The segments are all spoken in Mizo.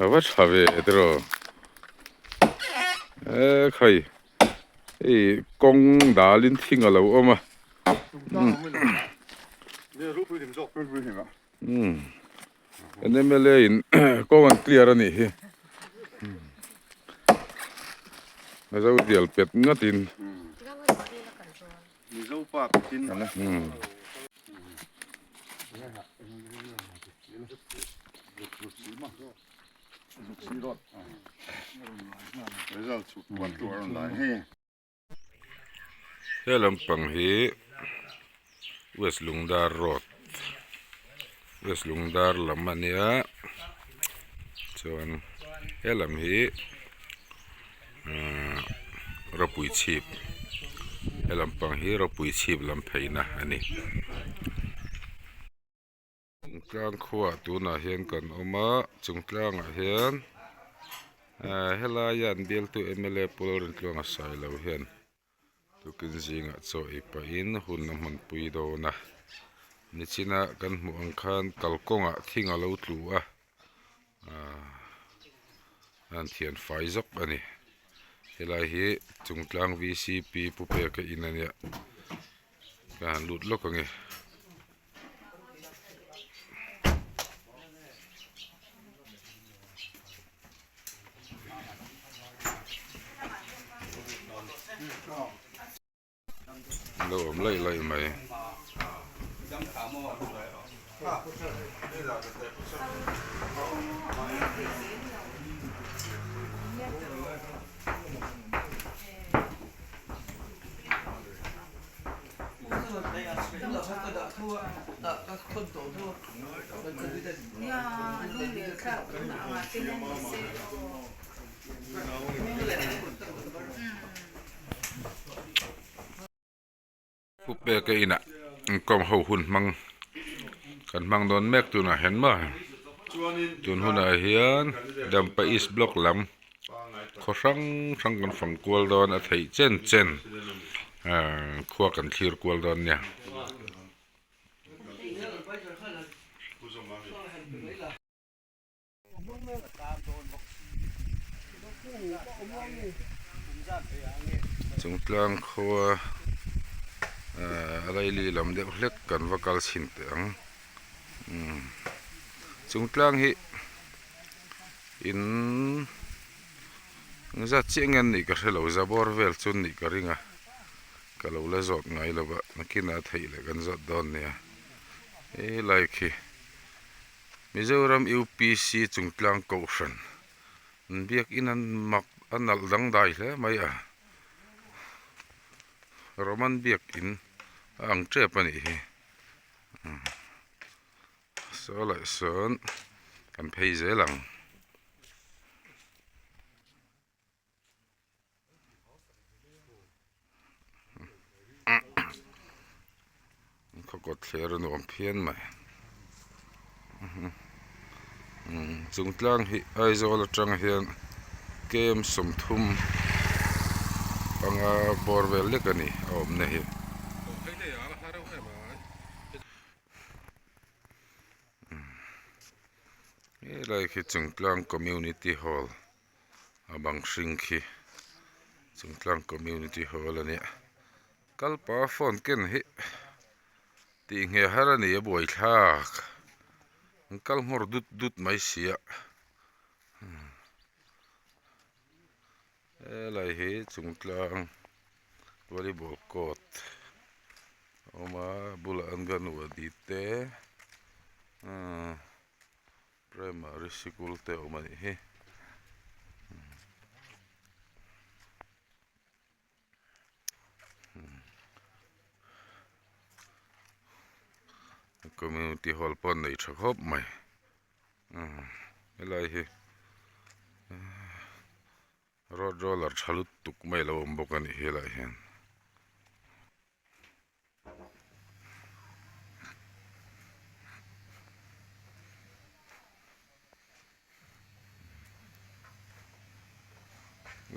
A va tha ve tiraw e khai hei kawng dalin thing a lo awm a umm an mla in kawng an clear a nih hi a zo dial pet ngat in. He lampang hi West Lungdar road West Lungdar lam a nia chuan he lam hi ahh rawpui chhip he lampang hi rawpui chhip lam pheina a ni. Chungtlang khuaah tunah hian kan awm a chungtlangah hian ahh helaia an bialtu mla Pu Lalrintluanga Sailo hian tukin zingah chaw ei pahin hun a hmanpui dawn a nichina kan hmuh ang khan kalkawngah thing a lo tlu a ahh a han thian fai zawk a ni helai hi chungtlang vcp Pu Peka in a nia ka han lut lawk ang e. Lo awm laih laih mai. Pu peka inah inkawm ho hun hmang kan hmang dawn mek tunah hian maw tun hunah hian Dampa East Block lam khaw hrang hrang kan fang kual dawn a theih chen chen ahh khua kan thlir kual dawn nia. Chungtlang khua ahh a laili lam deuh hlek kan va kal chhin teh ang umm chungtlang hi in engzat chiah nge an nih ka hrelo zabawr vel chu an nih ka ring a ka lo la zawt ngai lo va nakinah a theih leh kan zawt dawn nia helai khi Mizoram UPC chungtlang kohhran an biakin an mak a nalh dangdai hle mai a Roman biakin a ang tep a nih hi saw leh sawn kan phei zel ang. Khaw thler a nuam phian mai chungtlang hi Aizawl atang hian kem 30 panga bawr vel lek a ni a awmna hi. Helai khi Chungtlang Community Hall a bang hring khi Chungtlang Community Hall a nia kalpa phone ken hi tih ngheh har a ni a buaithlak an kal nghawr dut dut mai si a helai hi Chungtlang volleyball court a awm a a bulah anganwadi te ahh. Primary sikul te a awm a nih hi community hall pawh an nei tha khawp mai helai hi road roller tha lutuk mai a lo awm bawk a nih hi helaiah hian.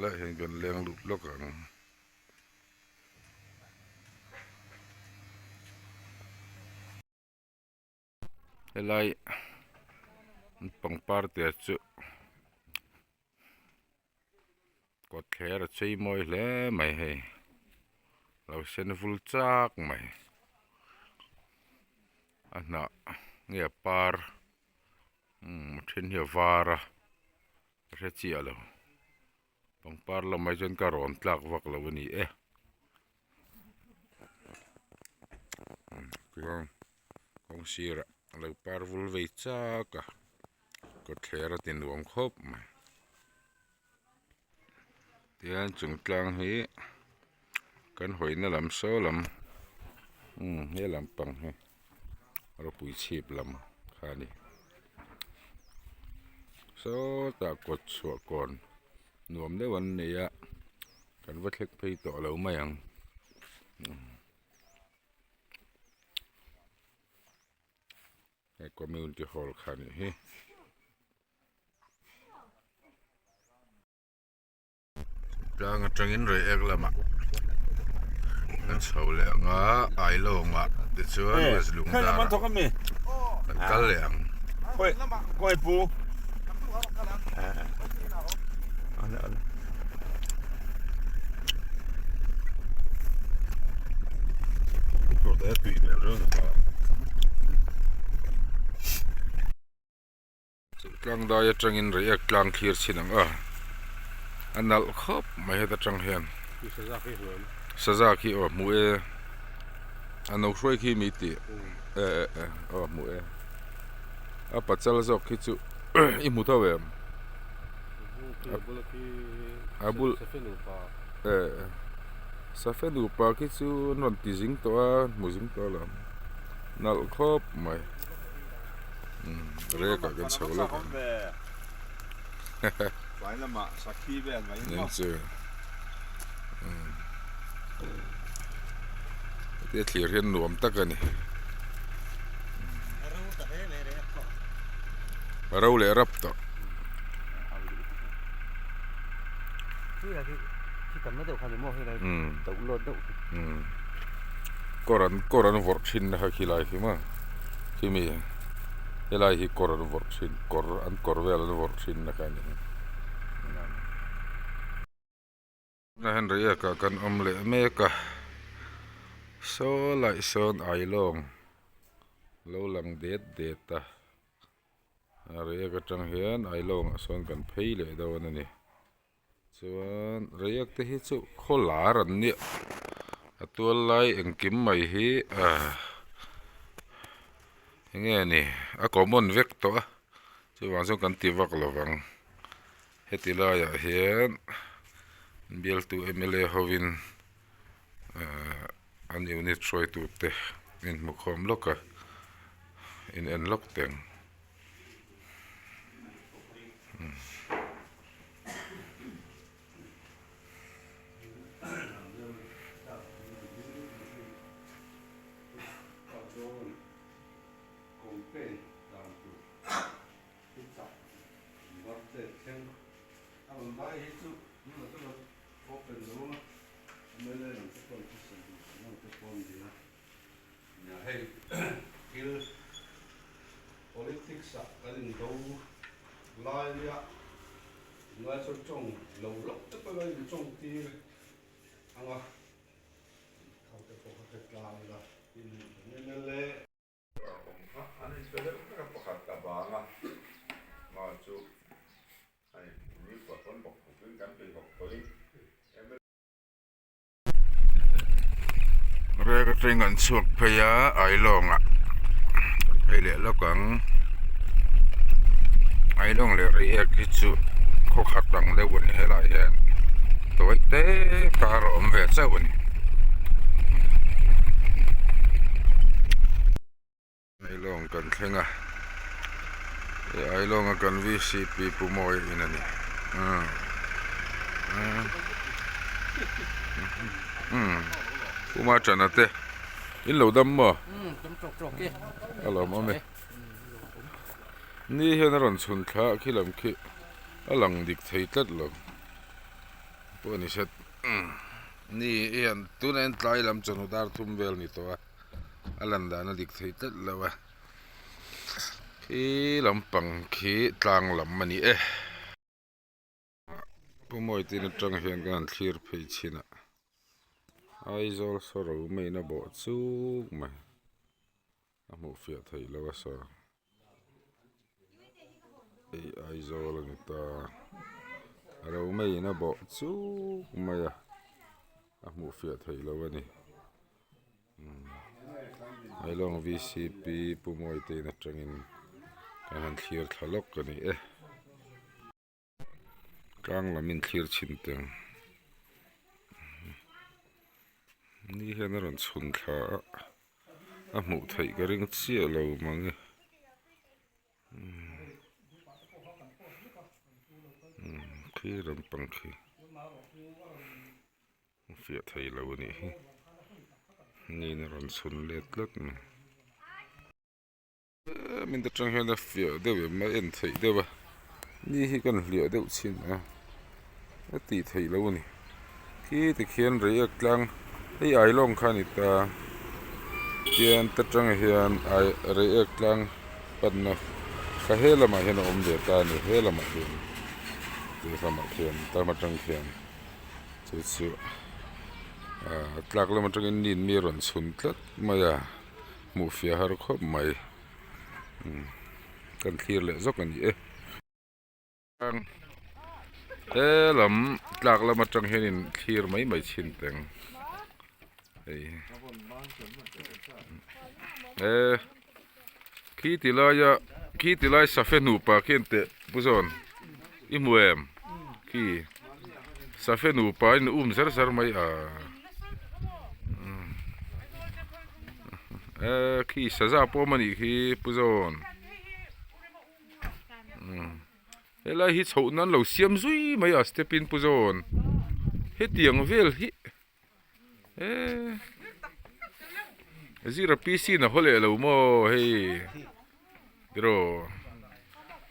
Lai hian kan leng lut lawk ang. Helai pangpar te chu kawtthler a chei mawi hle mai hei lo sen vul chak mai a hnah nge a par umm a then hi a var a ka hre chiah lo pangpar lamah hi chuan ka rawn tlak vak lo a ni e. Chuan kawng sirah a lo par vul vei chak a kawtthler a ti nuam khawp mai tihian chung tlang hi kan hawina lam saw lam umm he lampang hi rawpui chhip lam kha a ni sawtah kawt chhuah kawn nuam deuh an nei a. Kan va thlek phei tawh lo mai ang. Hei community hall kha a nih hi. Tlang atangin Reiek lamah kan chho leh ang a, Ailawngah tichuan West Lungdarah kan kal leh ang. Tlang dai atangin reiek tlang thlir chhin ang a a nalh khawp mai heta tang hian saza khi aw hmu e a no hruai khi mi tih e e e aw hmu e a pachal zawk khi chu i hmu tho em a bul e safe nupa khi chu an rawn ti zing tawh a hmu zing tawh alawm nalh khawp mai. Rek ah kan chho lawk ang eng chu hetia thlir hian nuam tak a ni a ro leh rap tawh kawr an kawr an vawrh thin na kha khilai khi maw. Khimi helai hi kawr an vawrh thin kawr an kawr vel an vawrh thin na kha a ni hi. Tunah hian reiek ah kan awm leh mek a saw laih sawn ailawng lo lang det det a reiek atang hian ailawng ah sawn kan phei leh dawn a ni. Chuan reiek te hi chu khaw lar an nia a tual lai engkim mai hi ahh enge ni a common vek tawh a chuvang chuan kan ti vak lo vang heti laiah hian bialtu m l a hovin ahh an unit hruaitu te inhmukhawm lawk a in en lawk teh ang. Hei thil politics ah kan indo lai nia tunlai chuan tawng lo lawk te pawh a in tawng tir ang a ho te pawh kha hre tlang ila tin mla Awm kha an inpe deuh vek a pakhat a bang a mah chu hei newspaper pawn bawk bawkin kan tui bawk tawhin mla Rek atangin kan chhuak phei a Ailawngah kan phei leh lawk ang Ailawng leh Reiek hi chu khaw khat ang deuh a ni helaiah hian tawi te kar a awm ve chauh a ni. Ailawng kan thleng a he Ailawng a kan vcp Pu Mawia in a ni umm Pu Machana te in lo dam maw a lawm awm e ni hian a rawn chhun thla a khi lam khi a lang dik thei tlat lo pawh a ni set ni hian tunah hian tlai lam chawhnu dar thum vel a ni tawh a. A lan dan a dik thei tlat lo a. Khi lampang khi tlang lam a ni e. Pu Mawitin atang hian kan han thlir phei chhin a, Aizawl saw ro main a bawh chuk mai a hmuh fiah theih loh a saw hei Aizawl a ni ta ro main a bawh chuk mai a a hmuh fiah theih loh a ni Ailawng vcp Pu Mawitin atangin kan han thlir thla lawk a ni e. Tlang lam in thlir chhin teh ang ni hian a rawn chhun thla a a hmuh theih ka ring chiah lo mang e khi lampang khi a fiah thei lo a nih hi ni in a rawn chhun let tlat mai. Min te tang hian a fiah deuh em a en theih deuh a ni hi kan hliah deuh chhin a a tih theih loh a ni khi tikhian reiek tlang hei ailawng kha a ni ta tian ta tang hian ai reiek tlang panna kha he lamah hian a awm ve ta a ni he lamah hian ti lamah khian tam atang khian chu chu ah tlak lam atangin ni in mi a rawn chhun tlat mai a. Hmuh fiah har khawp mai kan thlir leh zawk a ni e. He lam tlak lam atang hianin thlir mai mai chhin teng hei he khi ti laia khi ti lai safe nupa khian teh pu zawn i hmu em khi safe nupa in um zar zar mai a. Eee khi saza pawm a nih khi pu zawn helai hi chhoh nan lo siam zui mai a step in pu zawn hetiang vel hi eee zira PC in a haw leh lo maw hei tiraw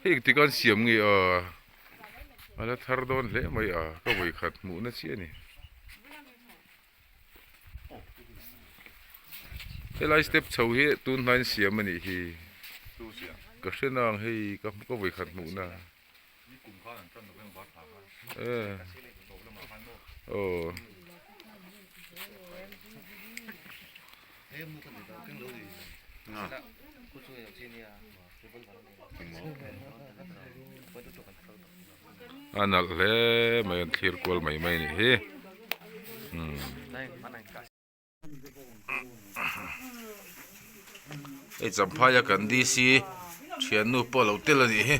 hei engtik an siam nge a a la thar dawn hle mai a ka vawikhat hmuhna chiah a ni. Helai step chho hi tun hnaiin siam a nih hi ka hre nang hei ka ka vawi khat hmuh na aw A nalh hle mai an thlir kual mai mai a nih hi hei champhaia kan DC thiannu pawh a lo tel a nih hi.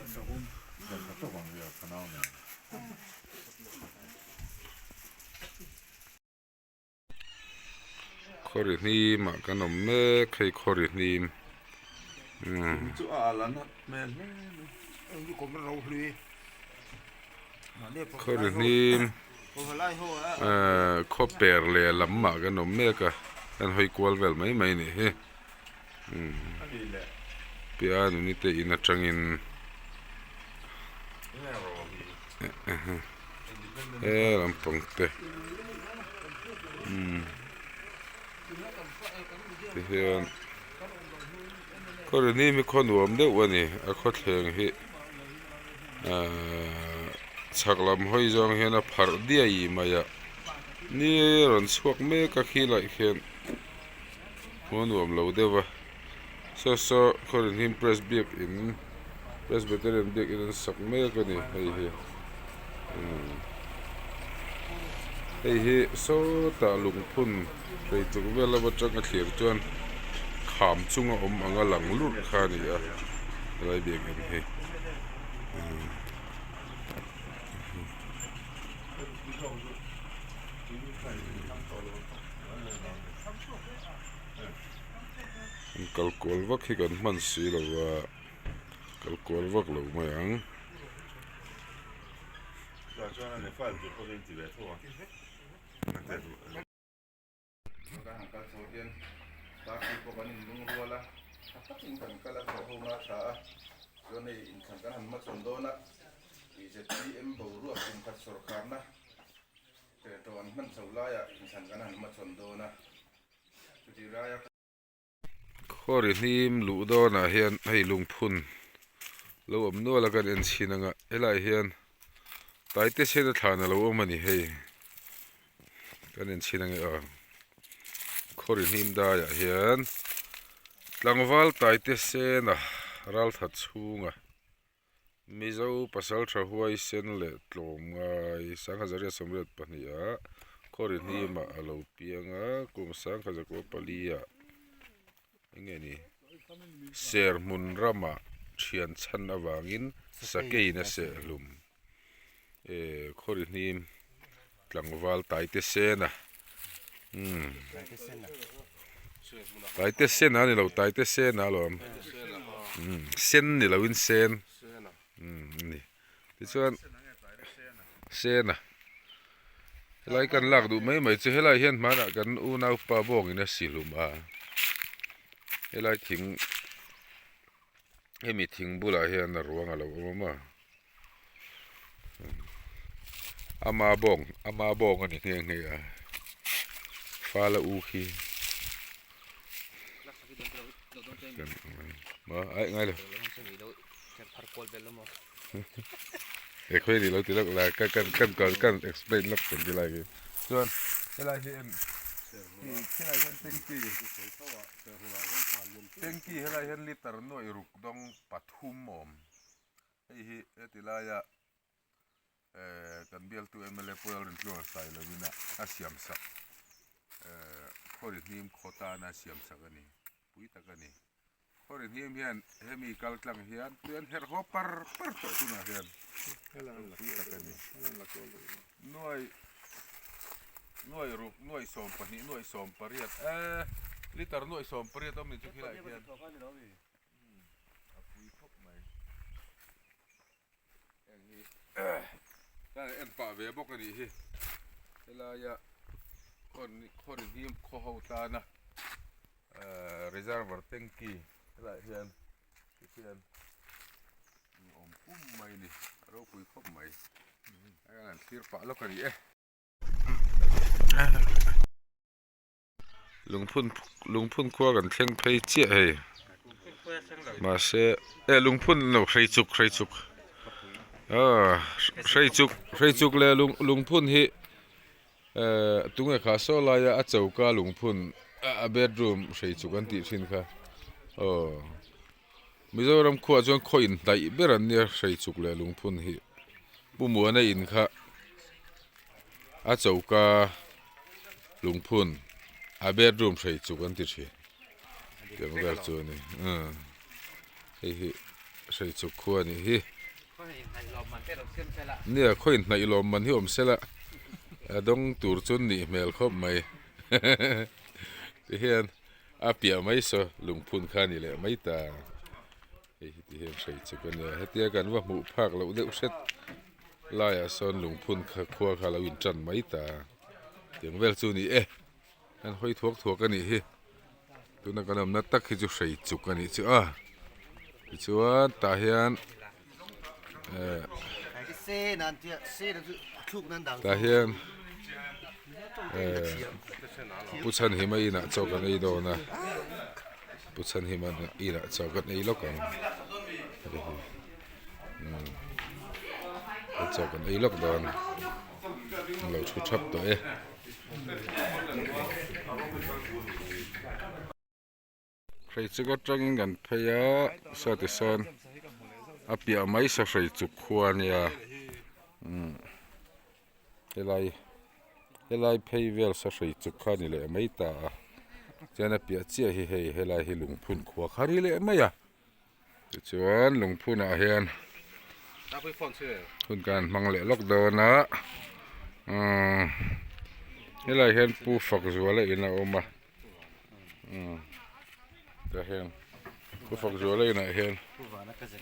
Khawri hnim ah kan awm mek hei khawri hnim khawri hnim khaw per leh lam ah kan awm mek a kan hawi kual vel mai mai a nih hi piah nuni te in atangin he lampang te umm ti hian khawri hnim hi khaw nuam deuh a ni a khawthleng hi ahh chhak lam hawi zawng hian a pharh diai mai a ni rawn chhuak mek a khi lai khian hmuh a nuam lo deuh a saw saw khawri hnim press biakin Presbyterian biakin an sak mek a ni hei hi hei hi sawtah lungphun hrei tuk vel lama atanga thlir chuan kham chunga awm anga lang lurh kha a ni a helai biakin hi. Kal kual vak hi kan hman si lo a. Kal kual vak lo mai ang. Khawri hnim luh dawnah hian hei lungphun. Lo awm nual a kan en chhin anga helaiah hian taite sen a thlan a lo awm a ni hei kan en chhin ange aw khawri hnim daiah hian tlangval taite sena ralthat chhunga mizo pasal tha huai sen leh tlawm ngai sangha zariat sawmriat pahniha khawri hnimah a lo piang a kum sangha zakua pali ah. Enge ni? Ser hmun ramah thian chhan avangin sakeiin a seh hlum. Eh, khawri hnim tlangval Taite Sena. Umm. Taite Sena a ni lo, Taite Sena alawm. Umm, sen ni loin sen. Umm, a ni. Tichuan, Sena. Helai kan lak duh mai mai chu helai hian hmanah kan unaupa bawngin a si hlum a helai thing hemi thing bulah hian a ruang a lo awm a ama bawng ama bawng a ni nghe nghe a fala u khi ai ngai lo. He khawi ni lo ti lawk la ka kan kan kan kan explain lawk kan ti lai khi chuan helai hi en helai hian tanky tanky helai hian liter nuaih ruk dawng pathum a awm hei hi heti laia eh kan bialtu mla Pu Lalrintluanga Sailoin a a siam sak eh khawri hnim khaw tana a siam sak a ni pui tak a ni. Khawri hnim hian hemi kal tlang hian tui an herh haw par par tawh tunah hian pui tak a ni. Nuai nuai ruk nuai sawm pahnih nuai sawm pariat eh liter nuai sawm pariat awm ni chu khilaiah khian a pui khawp mai. Heng hi kan en pah ve bawk a nih hi helaia khawri hnim khaw ho tana ehh reservoir tanky helaiah hian tikhian awm pum mai a ni a ropui khawp mai hei an thlir pah lawk a ni e. Lungphun lungphun khua kan thleng phei chiah hei mahse eh lungphun lo hrei chuk hrei chuk ah hrei chuk hrei chuk leh lung lungphun hi eh tunge kha saw laia a choka lungphun a bedroom hrei chuk an tih thin kha aw Mizoram khuaah chuan khaw inhnaih ber an nia hrei chuk leh lungphun hi Pu Muana in kha a choka lungphun a bedroom hrei chuk an ti thin tiang vel chu a ni umm hei hi hrei chuk khua a nih hi nia khaw inhnaih lawm man hi awm sela a dawng tur chu nih hmel khawp mai tihian. A piah mai saw lungphun kha a ni leh mai ta. Hei hi ti hian hrei chuk a nia. Hetia kan va hmuh phak loh deuh hret laiah sawn lungphun kha khua kha a lo intan mai ta. Tiang vel chu a ni e. Kan hawi thuak thuak a nih hi. Tuna kan awmna tak hi chu hrei chuk a nih chu a. Tichuan tah hian eh tah hian eh Pu Chhanhima inah chaw kan ei dawn a Pu Chhanhima inah chaw kan ei lawk ang umm chaw kan ei lawk dawn an lo thu thap tawh e. Hrei chuk atangin kan phei a saw tisawn a piah mai saw hrei chuk khua a nia umm helai helai phei vel saw hrei chuk kha a ni leh mai ta a chuan a piah chiah hi hei helai hi lungphun khua kha a ri leh mai a tichuan lungphunah hian hun kan hmang leh lawk dawn a umm helaiah hian pu Fakzuala in a awm a. Tah hian pu Fakzuala inah hian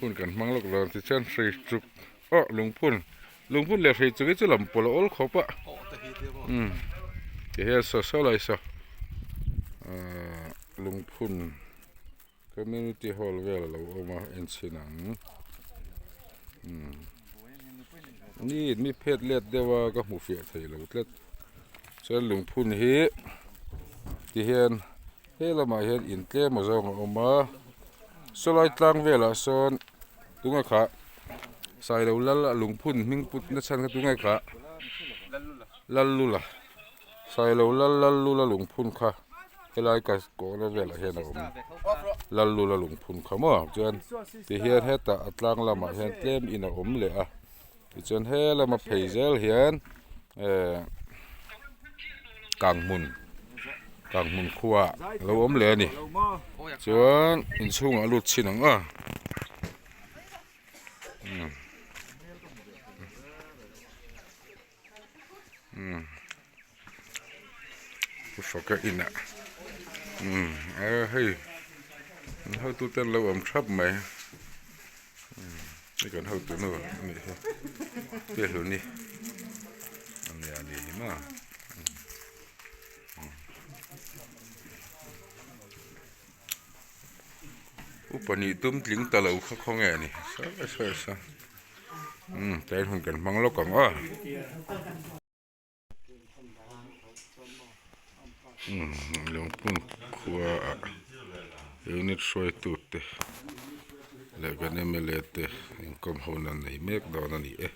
hun kan hmang lawk lo tichuan hrei chuk aw lungphun lungphun leh hrei chuk hi chu lam pawlh a awl khawp a umm ti hian saw saw lai saw ahh lungphun community hall vel a lo awm a en chhin ang umm ni mi phet let deuh a ka hmu fiah thei lo tlat chuan lungphun hi ti hian he lamah hian in tlem a zawng a awm a sawlai tlang velah sawn. Tunge kha Sailo lal a lungphun hming put na chhan kha tunge kha Lallula Sailo lal Lallula lungphun kha helai ka kawhna velah hian a awm Lallula lungphun kha maw chuan tihian hetah a tlang lamah hian tlem in a awm leh a tichuan he lama phei zel hian ehh kanghmun kanghmun khua a lo awm leh a ni chuan inchhungah a lut chhin ang a umm umm pu faka inah umm a hei an hotu te an lo awm thap mai umm hei kan hotu nu a nih hi pi hluni a nia a nih hi maw. Upa nih tum tling ta lo kha khawnge a ni sawi sawi sawi umm tlai hun kan hmang lawk ang aw umm lungphun khua ah unit hruaitu te leh kan mla te inkawm ho na nei mek dawn a ni e.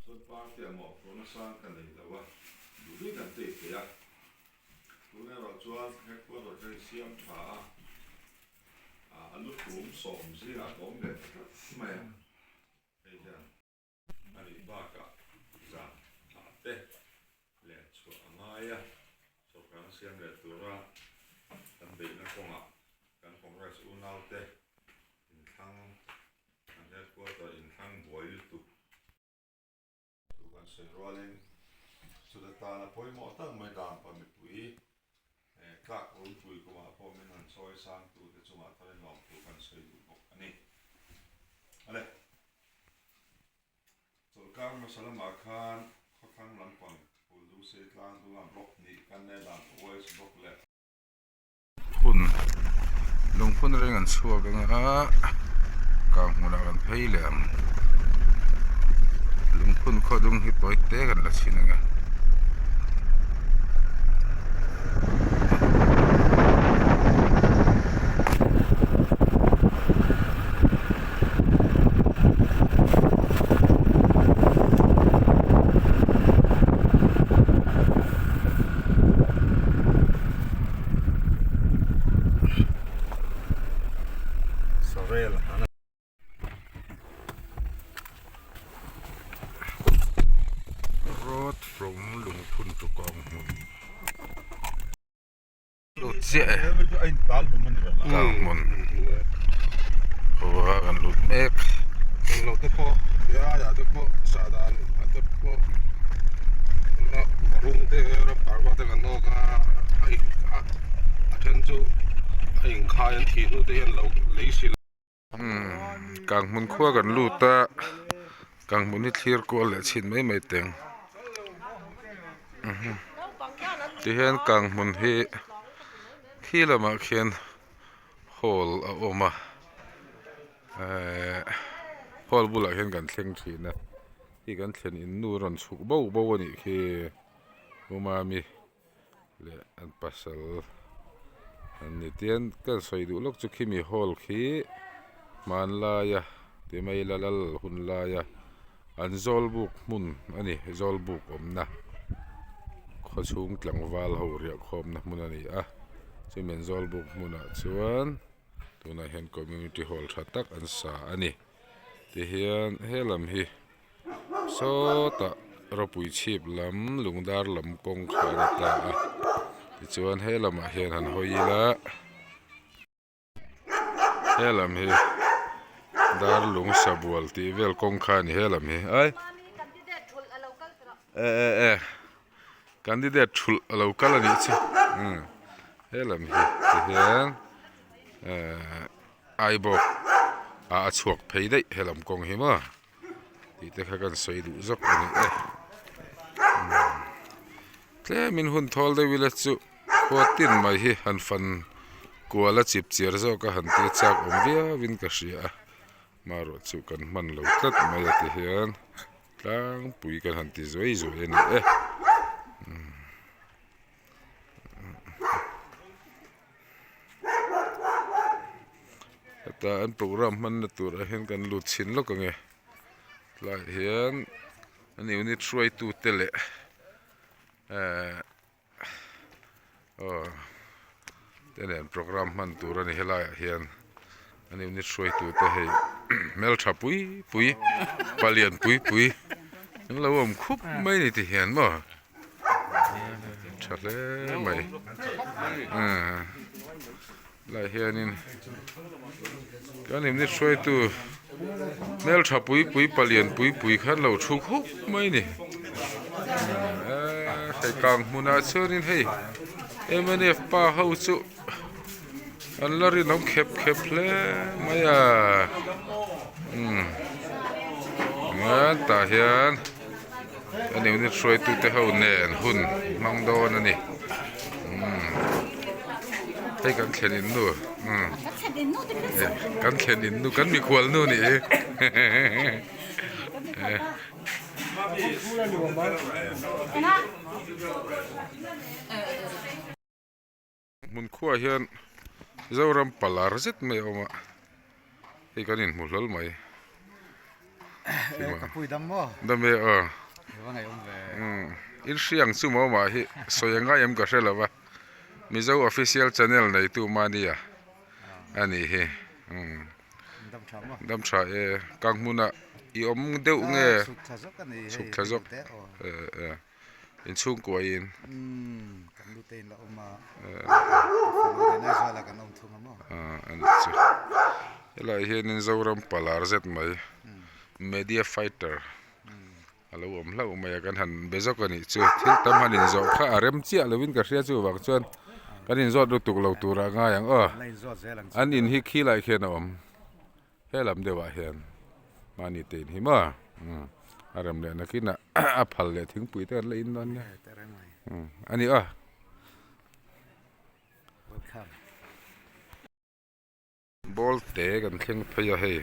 Chuan party ah mawhphurhna sang ka nei lo a, duh duhin kan tei thei a. Tun erawh chuan headquarter ka insiam tha a, a lutum sawm zingah ka awm ve ta tlat mai a, hei hian. A nih bakah zan ah te len chhuah a ngai a, sawrkarna siam leh tura kan beihna kawngah kan Congress unaute inthlang an headquarter inthlang buai lutuk chu kan sawi rualin chuta tana pawimawh tak mai dan pa mipui tlak runpui kumah pawh min han chawi sangtute chungah tharin lawmthu kan sawi duh bawk a ni. Ale. Chawlhkar hmasa lamah khan khawthlang lampang Phuldungsei tlang dunga block hnih kan nei dan West block leh. Phun lungphun reng an chhuak ang a, kang hmunah kan phei leh ang. Lungphun khaw dung hi tawi te kan la chhin ang e. Road from Lungphun to Kanghmun. Lut chiah e tlang hmun khua kan lut mek. Englo te pawh aiah te pawh sahdah te pawh rawng te parva te kan awk a a then chu a inkhai an thih hnu te hian lo lei sil. Kang hmun khua kan lut a kang hmun hi thlir kual leh chhin mai mai teng tihian kang hmun hi khi lamah khian hall a awm a ehh hall bulah hian kan thleng thin a khi kan thlen in nu rawn chhuk bo bo a nih khi Umami. leh an pasal an ni tian ka sawi duh lawk chu khimi hall khi hmanlaia ti mai ila lal hun laia an zawlbuk hmun a ni zawlbuk awmna khawchhung tlangval ho riah khawmna hmun a ni a chumi an zawlbuk hmunah chuan tunah hian community hall tha tak an sa a ni tihian helam hi. Sawtah rawpui chhip lam lungdar lam kawng kha a ni ta a tichuan he lamah hian han hawi ila he lam hi darlung sabual tih vel kawng kha a ni he lam hi ai. E e e candidate thulh a lo kal a nih chu umm he lam hi tihian ehh aibawk ah a chhuak phei daih he lam kawng hi maw tih te kha kan sawi duh zawk a ni e tlemin hun thawl deuh ila chu khua tin mai hi han fan kual a chip chiar zawk a han tia chak awm viau in ka hria a marawh chu kan hman lo tlat mai a ti hian. Tlangpui kan han ti zuai zuai a ni e. Heta an program hmanna turah hian kan lut chhin lawk ang e. Tlaiah hian an unit hruaitute leh ehh Aw te nen program hman tur a ni helaiah hian an unit hruaitu te hei hmeltha pui pui palian pui pui an lo awm khup mai a ni ti hian maw tha hle mai umm helaiah hianin kan unit hruaitu hmeltha pui pui palian pui pui kha an lo thu khup mai a ni eee hei kang hmunah chuanin hei mnf pa ho chu an la rinawm khep khep hle mai a umm tah hian an unit hruaitute ho nen hun hmang dawn a ni umm hei kan thlen in nu umm kan thlen in nu kan mikhual nu nih hi Hmun khuaah hian Zoram palar zet mai a awm a, hei kan inhmu hlawl mai. Dam e aw. In hriang chu maw mah hi sawi a ngai em ka hre lo va, Mizo official channel neitu mahnia a nih hi. Dam tha e, kang hmunah i awm deuh nge? Chhuk thla zawk e. Inchhungkua in. Umm kan lu te in la awm a. Fanu leh Naizuala kan awm thung a maw. Ah a nih chu. Helaiah hianin Zoram palar zet mai media fighter a lo awm hlauh mai a kan han be zawk a nih chu. Thil tam han inzawh kha a rem chiah lovin ka hria chuvang chuan kan inzawt lutuk lo turah a ngai ang aw. An in hi khilaiah khian a awm. He lam deuhah hian mahni te in hi maw a rem leh nakin ah a phal leh thingpui te an la in dawn nia a ni aw. Ball te kan thleng phei a hei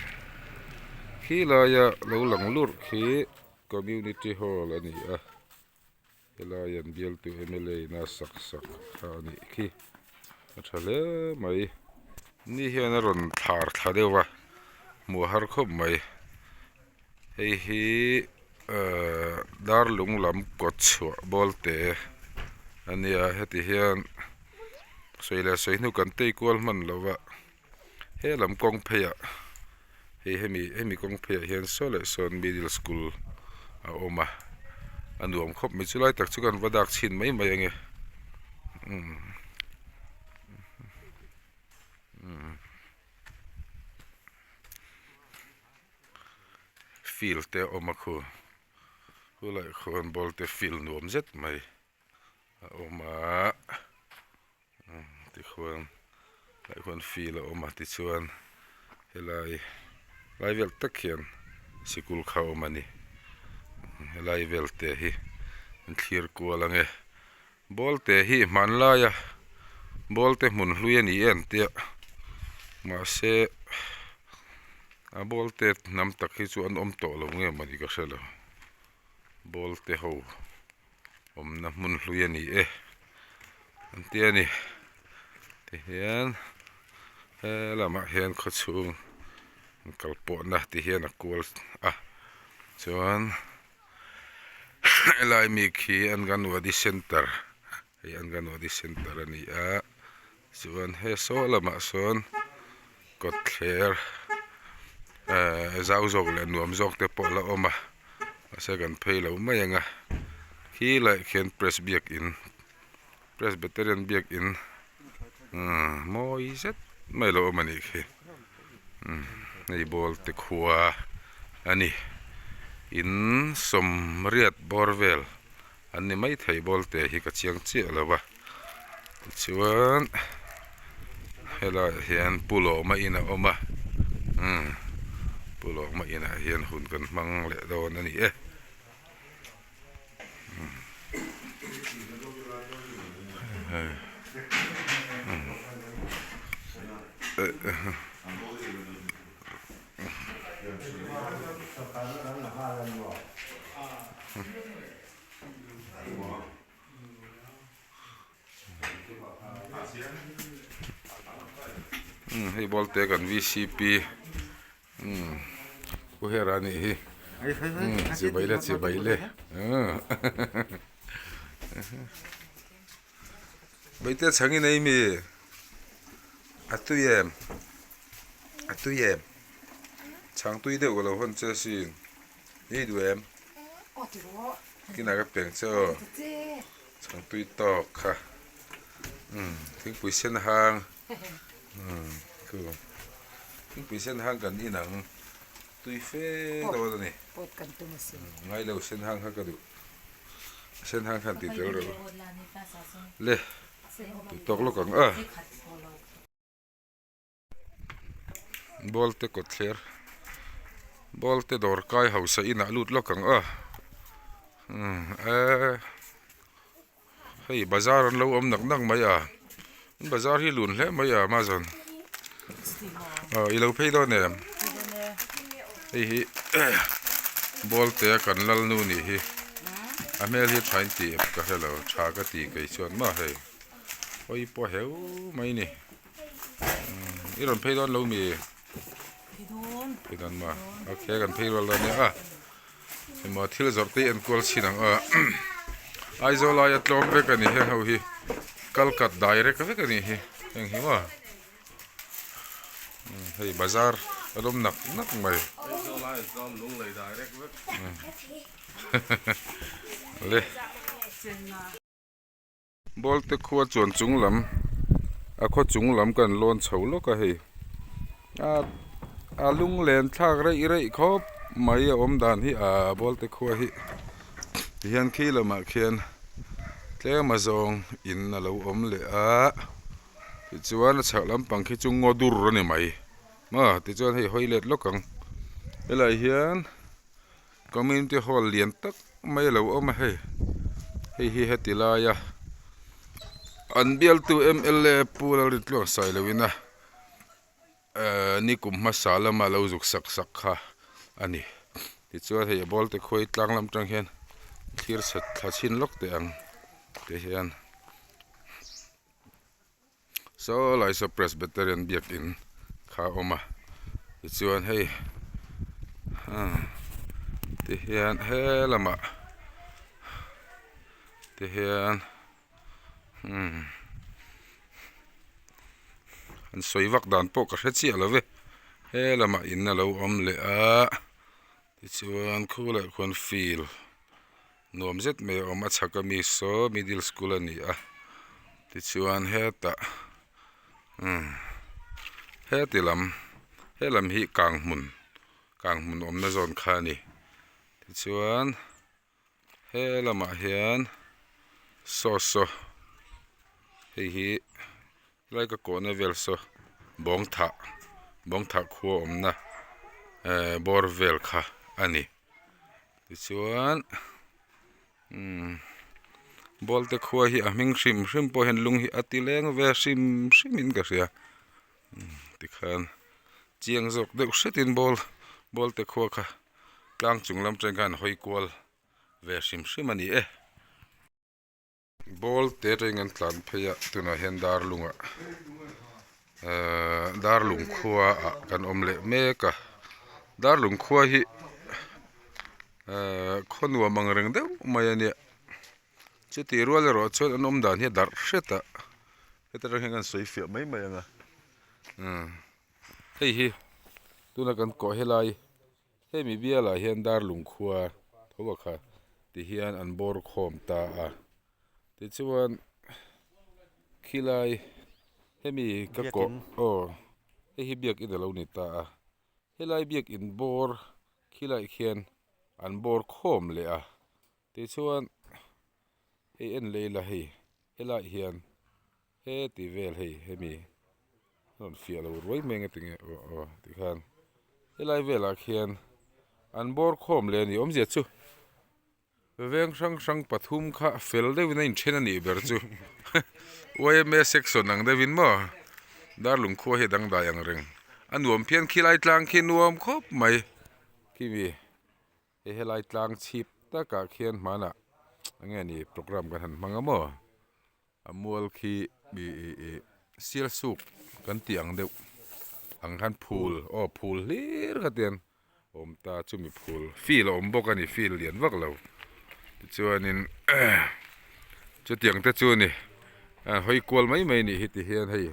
khi laia lo lang lurh khi community hall a ni a helai an bialtu mla in a sak sak kha a nih khi a tha hle mai ni hian a rawn thlar thla deuh a hmuh a har khawp mai hei hi ehh darlung lam kawt chhuah ball te a nia heti hian sawi leh sawi hnu kan tei kual hman lo va he lam kawng pheiah hei hemi hemi kawng pheiah hian saw leh sawn middle school a awm a a nuam khawp mai chulai tak chu kan va dak chhin mai mai ange umm umm field te a awm a khu khulaiah khuan ball te field nuam zet mai a awm a. Tikhuan tlaiah khuan field a awm a tichuan helai lai vel tak hian sikul kha a awm a ni helai vel te hi an thlir kual ang e ball te hi hmanlaia ball te hmun hlui a ni em tia mahse a ball te hnam tak hi chu an awm tawh lo nge mawni ka hre lo ball te ho. Awmna hmun hlui a ni e an ti a ni tihian he lamah hian khawchhung kal pawhna ti hian a kual a chuan helai mi khi anganwadi center hei anganwadi center a ni a chuan he saw lamah sawn kawtthler ehh zau zawk leh nuam zawk te pawh a la awm a mahse kan phei lo mai ang a khi laiah khian press biakin presbyterian biakin umm mawi zet mai a lo awm a nih khi umm hei ball te khua a ni. In sawmriat bawr vel an ni maithei bawlte hi ka chiang chiah lo va tichuan helaiah hian pu lawma in a awm a umm pu lawma inah hian hun kan hmang leh dawn a ni e. Hei ball te kan vcp Pu Hera anih hi chibai le chibai le Baite chhangin ei mi a tui em a tui em chhang tui deuh ka lo hawn che asin i duh em kinah ka peng che aw chhang tui tawk kha umm thingpui sen hang umm khu thingpui sen hang kan inang tui fe dawn a ni ngailo sen hang kha ka duh. Sen hang khan tih tel reuh a le tih tawk lawk ang a ball te kawt thler ball te dawr kai hausa inah lut lawk ang a umm eee hei bazar an lo awm nak nak mai a bazar hi lun hle mai a amazon aw i lo phei dawn em hei hi ball te a kan lal nu nih hi a hmel hi tha in tih em ka hre lo tha ka ti kei chuan maw hei hawi pawh heu mai ni i rawn phei dawn lo mi phei dawn maw okay kan phei rual dawn nia a emaw thil zawrh te hi an kual chhin ang a Aizawl aia tlawm vek a ni heng ho hi kalkat direct vek a nih hi heng hi maw hei bazar a lawm nak nak mai le. Bawlte khua chuan chung lam a khaw chung lam kan lawn chho lawk a hei a a lunglen thlak reih reih khawp mai a awm dan hi aa Bawlte khua hi tihian khi lamah khian tlem a zawng in a lo awm leh a tichuan a chhak lampang khi chu ngaw dur a ni mai maw tichuan hei hawi let lawk ang helaiah hian. Community hall lian tak mai a lo awm a hei hei hi heti laia an bialtu mla pu Lalrintluang Sailoina ehh nikum hmasa lama lo zuk sak sak kha a ni tichuan hei a ball te khuai tlang lam tang hian thlir chhe thla chhin lawk teh ang ti hian. Saw lai saw Presbyterian biakin kha a awm a tichuan hei tihian he lamah tihian umm an sawi vak dan pawh ka hre chiah lo ve he lamah in a lo awm leh a tichuan khu leh khuan field. Nuam zet mai a awm a chhak ami saw middle school a ni a tichuan hetah umm heti lam helam hi kang hmun kang hmun awmna zawn kha a ni tichuan he lamah hian saw saw hei hi helai ka kawhna vel saw bawng thah bawng thah khua awmna ehh bawr vel kha a ni. Tichuan umm ball te khua hi a hming hrim hrim pawh hian lung hi a ti leng ve hrim hrim in ka hria tikhan chiang zawk deuh hretin ball ball te khua kha tlang chung lam atang khan hawi kual ve hrim hrim a ni e. Ball te atangin an tlan phei a tunah hian darlungah ehh darlung khua ah kan awm leh mek a darlung khua hi ehh khaw nuam ang reng deuh mai a nia chutih rual erawh chuan an awm dan hi a darh hret a heta tang hian kan sawi fiah mai mai ang a umm hei hi tuna kan kawh helai. Hemi bialah hian Darlung khua tho a kha ti hian an bawr khawm ta a tichuan khilai hemi ka kawh aw hei hi biakin a lo ni ta a helai biakin bawr khilaiah khian. An bawr khawm leh a, tichuan hei en leh ila hei helaiah hian heti vel hei hemi rawn fiah lo ruai mai ang enge aw aw tikhan helai velah khian an bawr khawm leh a ni awmzia chu. Veng hrang hrang pathum kha fel deuhin a inthen a nih ber chu yma section ang deuhin maw darlung khua hi a dangdai ang reng a nuam phian khi lai tlang khi nuam khawp mai khimi hei helai tlang chhip takah khian hmanah eng nge ni program kan han hmang a maw a mual khi ih ih ih sial suk kan tih ang deuh ang khan phul aw phul hlir kha tian awm ta chumi phul field a awm bawk a ni field lian vak lo tichuanin chutiang te chu a ni a hawi kual mai mai a nih hi ti hian hei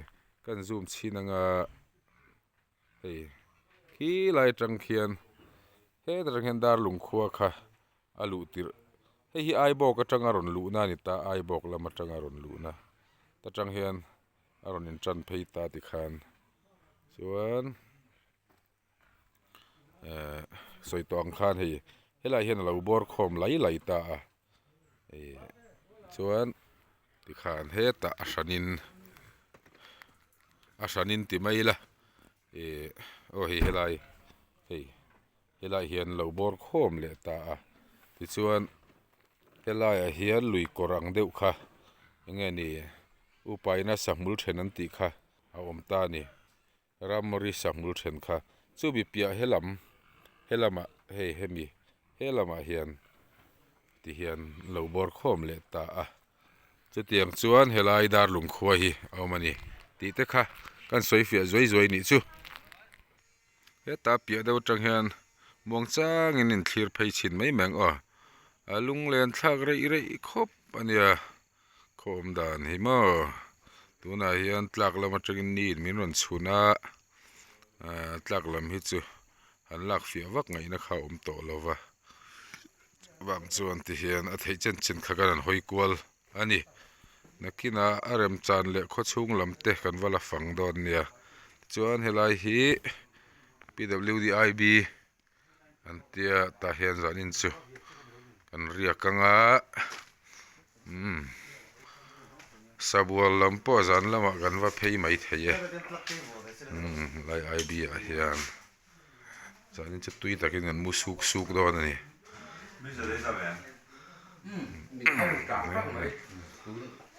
kan zoom chhin anga hei khilai atang khian hetah atang hian darlung khua kha a luh tirh hei hi Aibawk atanga rawn luhna a ni ta Aibawk lam atanga rawn luhna ta tang hian a rawn in tan phei ta tikhan chuan ehh sawi tawh ang khan hei helaiah hian a lo bawr khawm lai lai ta a ih chuan tikhan hetah a hranin a hranin ti mai ila ih aw hei helai hei. Helaiah hian lo bawr khawm leh ta a tichuan helaiah hian lui kawr ang deuh kha eng nge ni upaina sahmul then an tih kha a awm ta a ni ramri sahmul then kha chumi piah helam helamah hei hemi helamah hian ti hian lo bawr khawm leh ta a chutiang chuan helai darlung khua hi a awm a ni tih te kha kan sawi fiah zuai zuai nih chu. Heta piah deuh atang hian muang changin in thlir phei chhin mai mai ang aw a lunglen thlak reih reih khawp a nia khaw awm dan hi maw tunah hian tlak lam atangin ni in min rawn chhun a ahh tlak lam hi chu han lak fiah vak ngaihna kha a awm tawh lo va vang chuan ti hian a theih chen chen kha kan han hawi kual a ni. Nakinah a remchan leh khawchhung lam te kan va la fang dawn nia. Tichuan helai hi P_W_D_I_B an tia tah hian zanin chu kan riak ang a umm sabual lam pawh zan lamah kan va phei mai thei e umm helai I_B ah hian. Zanin chu tui takin kan mu suk suk dawn a ni.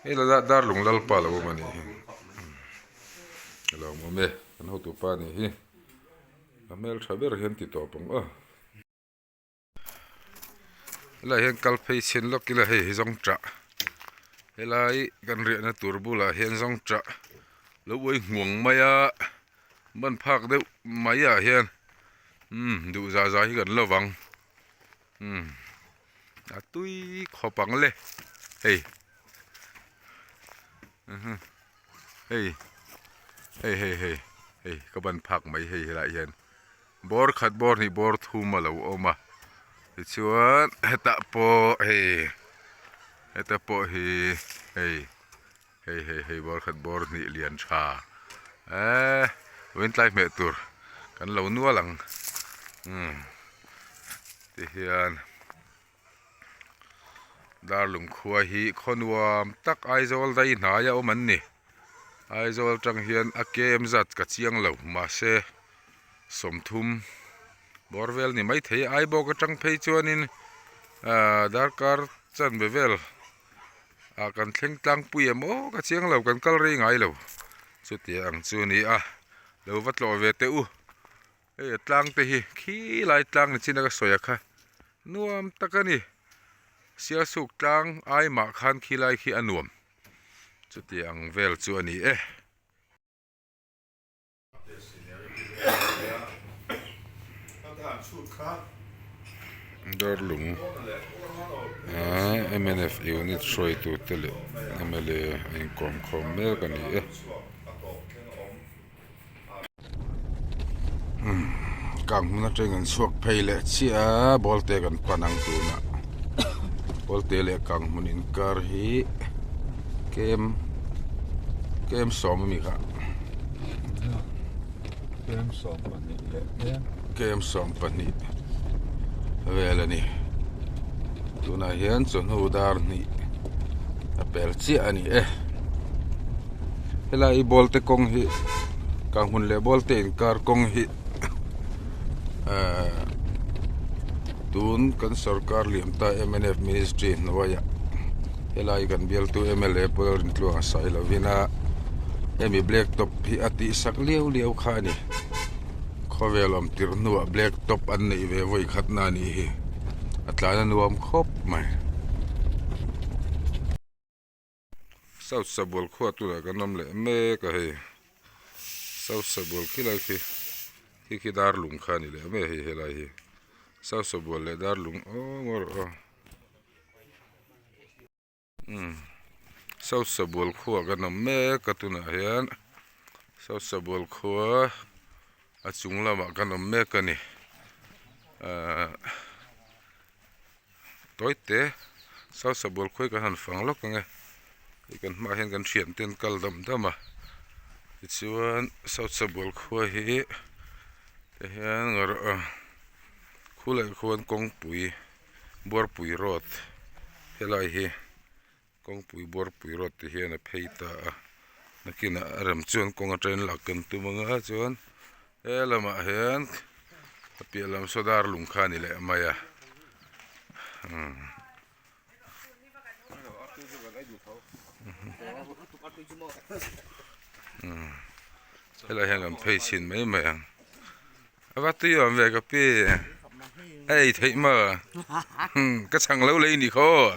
Hei la darlung lalpa lo awm a nih hi. A lo awm e, kan hotupa a nih hi. A hmeltha ber hian ti tawp ang aw. Helaiah hian kal phei chhin lawk ila hei hi zawng tah helai kan riahna tur bulah hian zawng tah lo uai hmuang mai a ban phak deuh mai ah hian umm duh zah zah hi kan lo vang umm a tui khawp ang le hei hei hei hei hei hei ka ban phak mai hei helaiah hian. Bawr khat bawr hnih bawr thum a lo awm a tichuan hetah pawh hei heta pawh hi hei hei hei hei bawr khat bawr hnih lian tha eee vawiin tlai hmeh tur kan lo nual ang umm tihian darlung khua hi khaw nuam tak Aizawl dai hnai a awm an ni. Aizawl atang hian a kem zat ka chiang lo mahse sawmthum bawr vel ni maithei a Aibawk atang phei chuanin ahh darkar chanve vel ah kan thleng tlangpui em aw ka chiang lo kan kal rei ngai lo chutia ang chu a ni a lo va tlawh ve teh u hei a tlang te hi khilai tlang ni chin a ka sawi a kha nuam tak a ni sialsuk tlang ai mah khan khilai khi a nuam. Chuti ang vel chu a ni e. Darlung mnf unit hruaitute leh mla a inkawm khawm mek a ni e. Kang hmun atangin an chhuak phei leh chiah a ball te kan pan ang tunah ball te leh kang hmun inkar hi kem kem sawm a mi kha kem sawm pahnih. vel a ni tunah hian chawhnu dar hnih a pel chiah a ni e helai ball te kawng hi kanghmun leh ball te inkar kawng hi ahh tun kan sorkar liam ta mnf ministry hnuaiah helai kan bialtu mla pawh a rintluang a sawi lovin a hemi black top hi a tihsak liau liau kha a ni. Khawvel awm tirh hnuah black top an neih ve vawi khat na anih hi a tlan a nuam khawp mai. South Sabual khua tunah kan awm leh mek a hei South Sabual khilai khi khi khi darlung kha a ni leh mai a hei helai hi South Sabual leh darlung aw ngaw rawh aw. Umm South Sabual khua kan awm mek a tunah hian South Sabual khua a chung lamah kan awm mek a ni ahh tawi te South Sabual khua hi kan han fang lawk ang e hei kan hmaah hian kan thiante an kal dam dam a tichuan South Sabual khua hi ti hian khulaiah khuan kawngpui. Buarpui road helai hi kawngpui Buarpui road ti hian a phei ta a nakinah a rem chuan kawng atangin lak kan tum anga chuan he lamah hian a piah lam saw dar lung kha a ni leh mai a umm. Helai hian kan phei chhin mai mai ang. A va tui awm ve ka pi a ei theih maw ka chhang lo lei ni khaw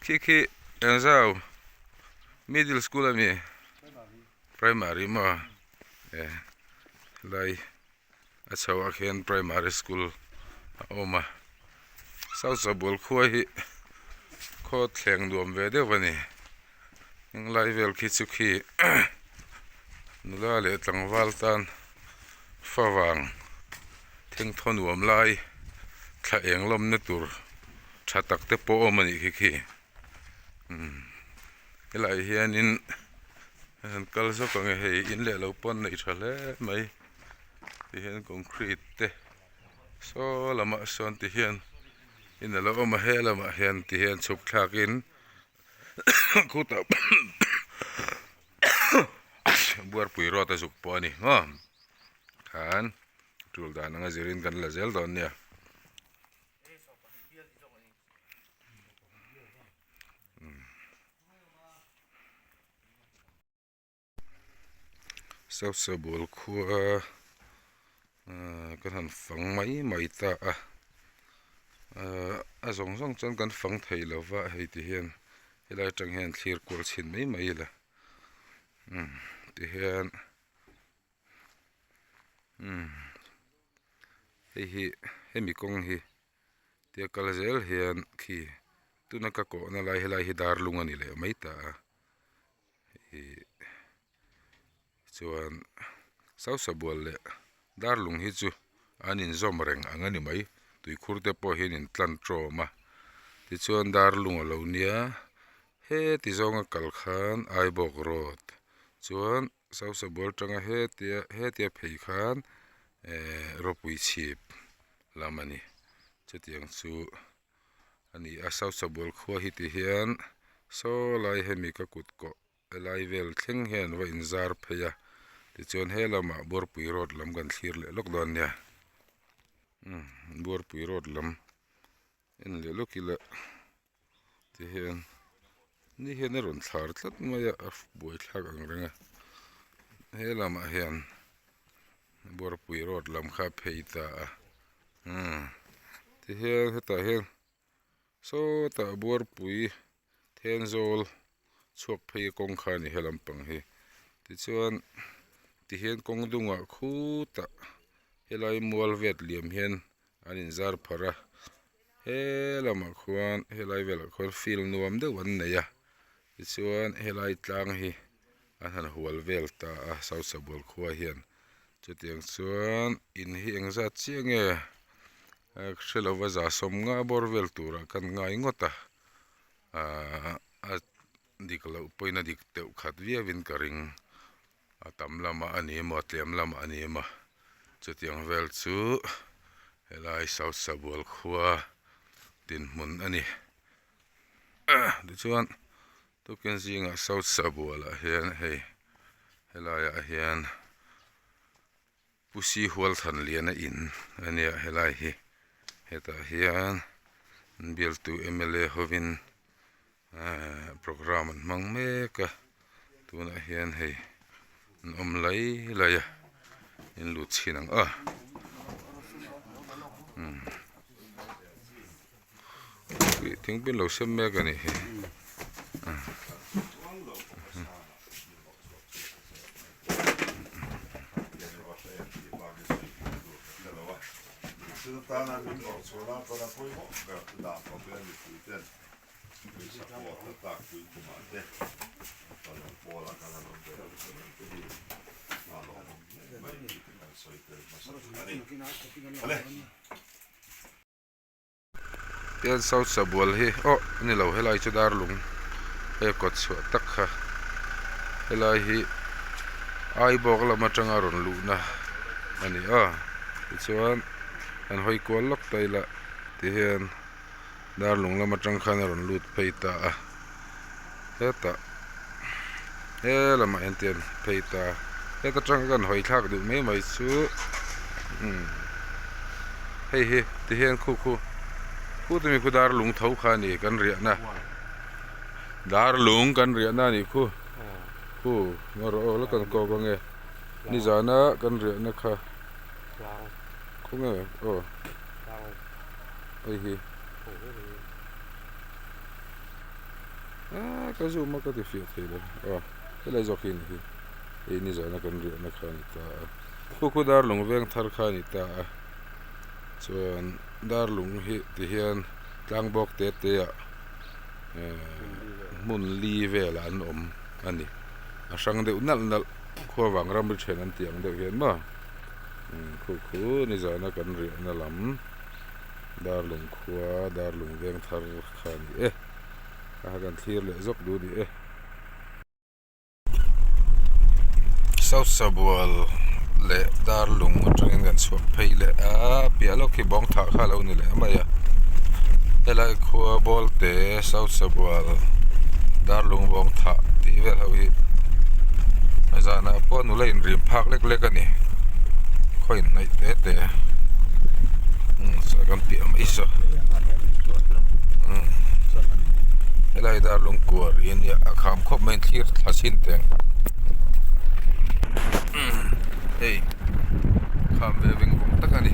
khi khi engzau middle school ami primary maw e helai. A chhoah khian primary school a awm a South Sabual khua hi khaw thleng nuam ve deuh a ni henglai vel khi chu khi nula leh tlangval tan favang thengthaw nuam lai thla eng lawmna tur tha tak te pawh a awm a nih khi khi umm helaiah hianin an kal zawk ang e hei in leh lo pawh an neih tha hle mai. Ti hian concrete te saw lamah sawn ti hian in alo awm a he lamah hian ti hian chhuk thlak in khutah buarpui road a zuk pawh a ni maw khan tul dan anga zirin kan la zel dawn nia. South Sabual khua ahh kan han fang mai mai ta a ahh a zawng zawng chuan kan fang thei lo va hei ti hian helai atang hian thlir kual chhin mai mai ila umm ti hian umm hei hi hemi kawng hi tia kal zel hian khi tuna ka kawhna lai helai hi darlung a ni leh mai ta a. Ih chuan Sausabual leh Darlung hi chu an inzawm reng ang a ni mai tuikhur te pawh hian in tlan tawm a tichuan Darlung a lo nia heti zawnga kal khan Aibawk road chuan Sausabual atanga hetia hetia phei khan ehh rawpui chhip lam a ni chutiang chu. a ni a Sausabual khua hi ti hian saw lai hemi ka kut kawh helai vel thleng hian va inzar phei a tichuan he lamah Buarpui road lam kan thlir leh lawk dawn nia umm Buarpui road lam en leh lawk ila ti hian ni hian a rawn thlar tlat mai a a buaithlak ang reng a he lamah hian Buarpui road lam kha a phei ta a umm tihian hetah hian sawtah Buarpui Thenzawl chhuak phei kawng kha a ni he lampang hi tichuan tihian kawng dungah khutah helai mual vet liam hian an inzar pharh a he lamah khuan helai velah khuan field nuam deuh an nei a tichuan helai tlang hi an han hual vel ta a Sausabual khua hian chutiang chuan in hi engzat chiah nge ka hre lova za sawm nga bawr vel turah kan ngai ngawt a ahh a. dik loh pawhin a dik deuh khat viauin ka ring a tam lamah a ni emaw a tlem lamah a ni emaw chutiang vel chu helai South Sabual khua dinhmun a ni tichuan tukin zingah South Sabual ah hian hei helaiah hian. Pu Si Hualthan Liana in a nia helai hi hetah hian an bialtu mla hovin ahh programme an hmang mek a tunah hian hei an awm lai lai a in lut chhin ang a umm thingpui an lo sem mek a nih hi. Tian South Sabual hi aw a ni lo helai chu darlung hei a kawt chhuah tak kha helai hi Aibawk lam atanga rawn luhna a ni a tichuan an hawi kual lawk ta ila tihian darlung lam atang khan a rawn lut phei ta a hetah he lamah hian tian phei ta heta tang kan hawi thlak duh mai mai chu umm hei hi ti hian khu khu khu te mi khu dar lung tho kha a ni kan riahna dar lung kan riahna a nih khu khu ngaw rawh aw la kan kawk ange nizana kan riahna kha khawnge aw hei hi. Aaa ka zoom a ka ti fiah thei lo aw helai zawk hi a ni hi hei nizana kan riahna kha a ni ta a khu khu darlung veng thar kha a ni ta a chuan darlung hi ti hian tlang bawk te te ah ehh hmun li velah an awm a ni a hrang deuh nalh nalh khua vang ramri then an tih ang deuh hian maw khu khu nizana kan riahna lam darlung khua darlung veng thar kha a ni e a kan thlir leh zawk duh a ni e. South Sabual leh Darlung atangin kan chhuak phei leh a piah lawk hi bawng thah kha a lo ni leh mai a helai khua Bawlte South Sabual Darlung bawng thah tih vel ho hi a zanah pawh nula inrim phak lek lek a ni khaw inhnaih te te kan piah mai saw helai darlung kuar hi ania a kham khawp mai thlir thla chhin teh ang hei kham ve veng vawng tak a ni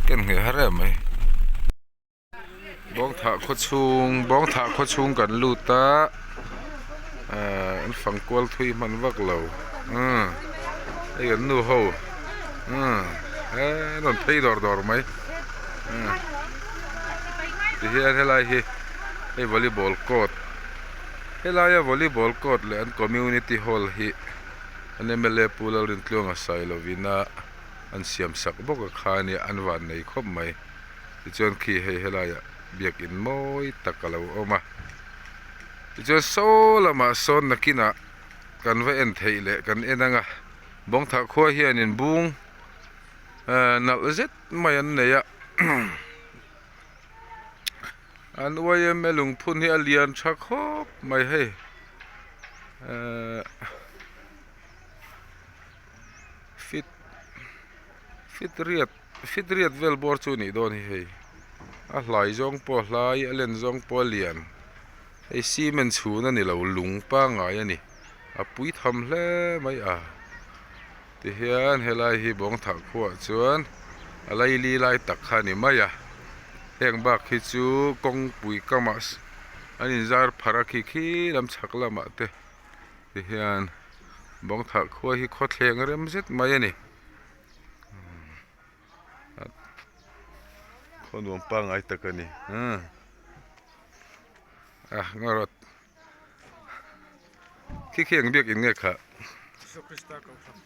ken ngheh har em mai. Bawngthah khaw chhung Bawngthah khaw chhung kan lut a ahh an fang kual thui hman vak lo umm hei an nu ho umm eee an rawn phei dawr dawr mai umm tihian helai hi hei volleyball court helaia volleyball court leh an community hall hi an mla Pu Lalrintluanga Sailovina an siam sak bawk a kha ania an vannei khawp mai. Tichuan khi hei helaiah biakin mawi tak a lo awm a tichuan saw lamah sawn nakinah kan va en theih leh kan en ang a bawngthah khua hianin bung ehh nalh zet mai an nei a an yma lungphun hi a lian tha khawp mai hei ehh fit fit riat. Fit riat vel bawr chu nih dawn hi hei a hlai zawng pawh a hlai a len zawng pawh a lian hei cement chhun a ni lo lung pangngai a ni a pui tham hle mai a tihian helai hi bawngthah khuaah chuan a laili lai tak kha a ni mai a heng bak hi chu kawngpui kamah an inzar pharh a khi khi lam chhak lamah te tihian bawngthah khua hi khawthleng rem zet mai a ni. Khaw nuam pangngai tak a ni a ngaw rawt khi khi eng biak in nge kha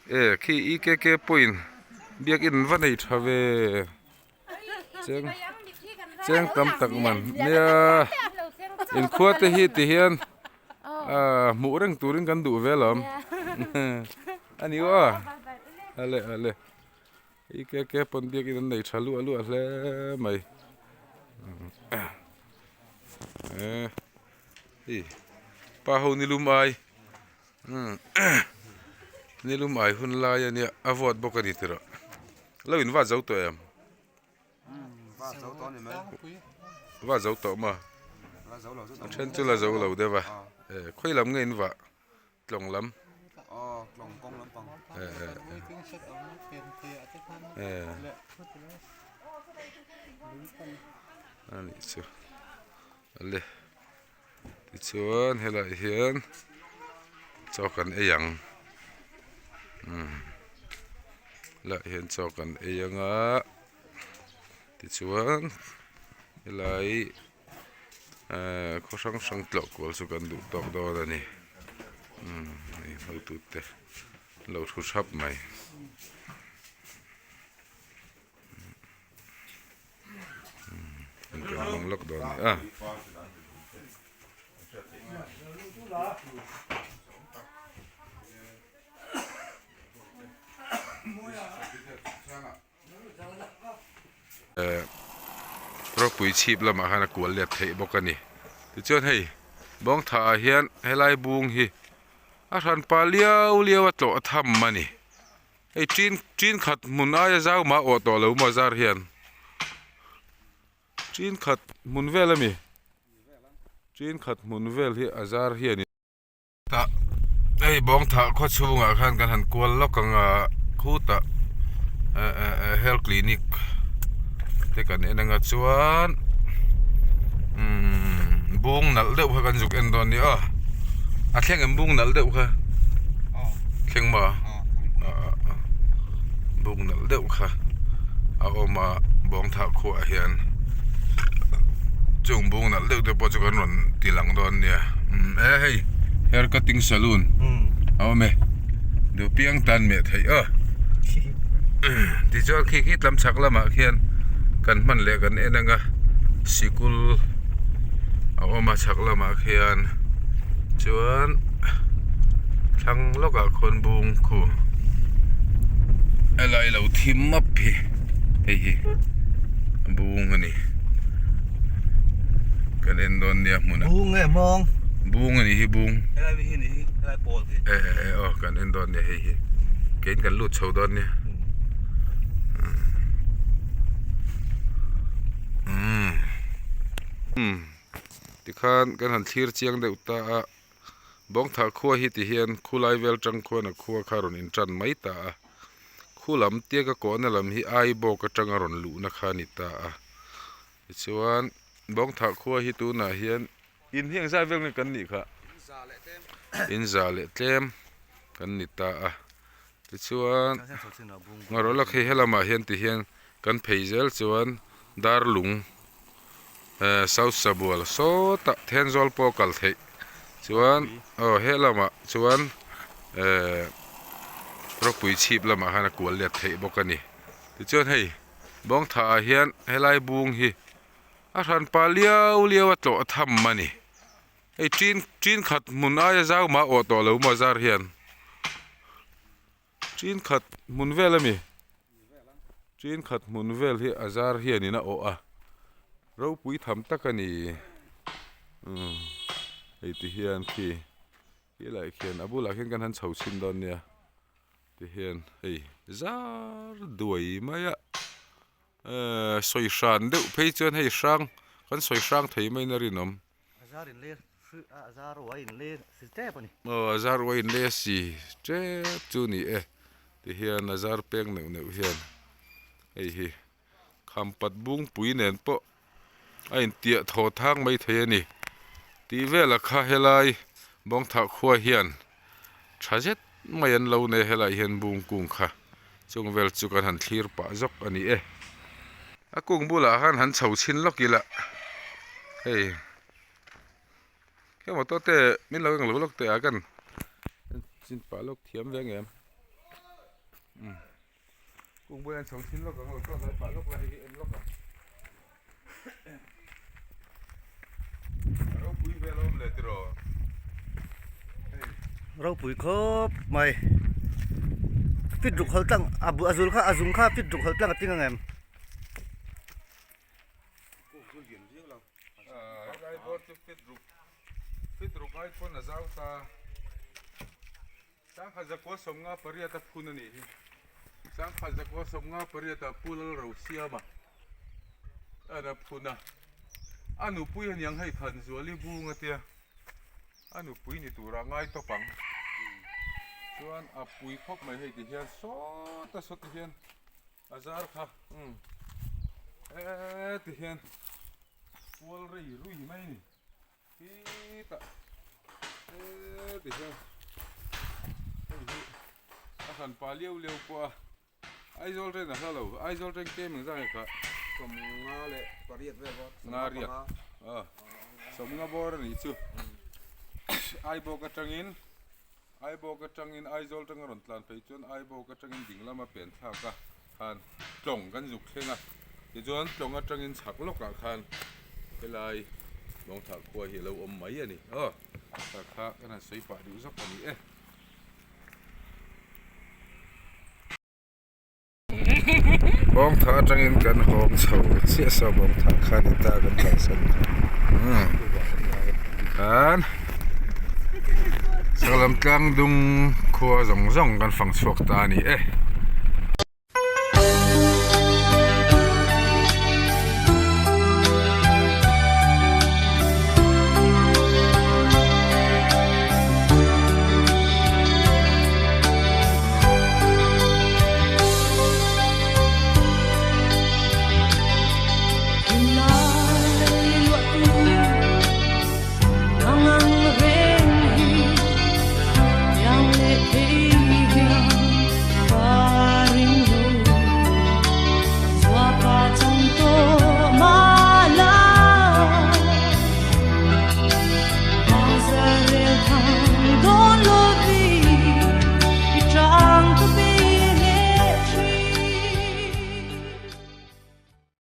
e khi e k k pawhin. Biakin va nei tha ve cheng cheng tam tak man nia inkhua te hi ti hian ah hmuh reng turin kan duh ve alawm a ni aw ale ale i ke ke pawn biakin an nei tha luah luah hle mai eh pa ho nilum ai. Nilum ai hun lai a nia a vawt bawk a ni tiraw lo in va zo tawh em va zo tawh maw a then chu la zo lo deuh a khawi lam nge in vah tlawng lam a nih chu ale. Tichuan helaiah hian chaw kan ei ang umm helaiah hian chaw kan ei ang a tichuan helai ehh khaw hrang hrang tlawh kual chu kan duh tawk dawn a ni umm hei hotute an lo thu thap mai. Lawk dawn a ni a. Eh rawpui chhip lamah khan a kual let theih bawk a ni tichuan hei bawngtha ah hian helai bung hi a hranpa liau liau a tlawh tham a ni. Hei tin tin khat hmun aia zau mah awh tawh lo maw zar hian tin khat hmun vel ami tin khat hmun vel hi a zar hian in tah hei bawng thah khaw chhungah khan kan han kual lawk ang a khutah eh eh eh health clinic te kan en anga chuan umm bung nalh deuh kha kan zuk en dawn a ni aw a thleng em bung nalh deuh kha thleng maw bung nalh deuh kha a awm a bawng thah khuah hian chung bung nalh deuh te pawh chu kan rawn ti lang dawn nia umm e hei hair cutting saloon a awm e duh piang tan meh theih aw tichuan khi khi tlam chhak lamah khian kan hman leh kan en anga sikul a awm a chhak lamah khian chuan thlang lawkah khawn bung khu helai lo thim map hi hei hi bung a ni kan en dawn nia hmunah bung nge hmawng bung a nih hi bung helai hi ni hi helai pawl hi eh eh aw kan en dawn nia hei hi keiin kan lut chho dawn nia umm umm tikhan kan han thlir chiang deuh ta a Bawngthah khua hi ti hian khulai vel tang khuan a khua kha a rawn intan mai ta a khu lam tiaka kawhna lam hi Aibawk atanga rawn luhna kha a ni ta a tichuan Bawngthah khua hi tunah hian in hi engzat vel nge kan nih kha in za leh tlem kan ni ta a tichuan ngarawh lawk hei helamah hian ti hian kan phei zel chuan darlung eh south sabual sawtah thenzawl pawh a kal theih chuan aw helamah chuan eh rawpui chhip lamah khan a kual let theih bawk a ni tichuan hei bawngtha ah hian helai bung hi a hranpa liau liau a tlawh tham a ni hei tin tin khat hmun aia zau mah awh tawh lo maw zar hian tin khat hmun vel ami tin khat hmun vel hi a zar hianin a awh a ropui tham tak a ni umm hei ti hian khi helaiah khian a bulah khian kan han chho chhin dawn nia tihian hei zar duai mai a. Ehh sawi hran deuh phei chuan hei hrang kan sawi hrang thei maiin a rinawm. A zar in le a zar uai in le si tep a ni. Aw a zar uai in le si tep chu ni e tihian a zar peng neuh neuh hian hei hi khampat bungpui nen pawh a intiah thaw thang mai thei a ni tih velah kha helai bawngthah khua hian tha zet mai an lo nei helaiah hian bung kung kha chung vel chu kan han thlir pah zawk a ni e a kung bulah khan han chho chhin lawk ila hei heng motor te min lo englo lawk teh a kan chin pah lawk thiam ve ang em. Kung bulah hian chho thin lawk ang lo kal hnai pah lawk la hei hi en lawk ang. A ropui vel a awm leh tiraw hei. Ropui khawp mai. Fit ruk hawlh tlang a a zul kha a zung kha fit ruk hawlh tlang a tling ang em? Helai bawr chu fit ruk fit ruk ai pawn a zau ta. Sangkhat zakua 58 a phun a nih hi. Sangkhat zakua 58 ah Pu Lalrosiama an a phun a. A nupui aniang hei Thanzuali bung a tia. A nupui ni turah ngai tawp ang. Chuan a pui khawp mai hei ti hian sawta sawti hian a zar kha umm heti hian kual rei rui mai a ni. Khitah heti hian hei hi a hran pa liau liau pawh a Aizawl train a hla lo Aizawl train kem engzah nge kha 50 leh pariat vel bawk nga riat a 50 bawr a nih chu Aibawk atangin Aibawk atangin Aizawl tanga rawn tlan phei chuan Aibawk atangin ding lama pen thlak a khan tlawng kan zuk thleng a tichuan tlawng atangin chhak lawkah khan helai Lawngthah khua hi a lo awm mai a ni aw tah kha kan han sawi pah duh zawk a ni e. Bawngthah atangin kan hawng chho chiah saw bawngthah kha ni ta kan kalsan tikhan Salam tlang dung khua zawng zawng kan fang chhuak ta a ni e.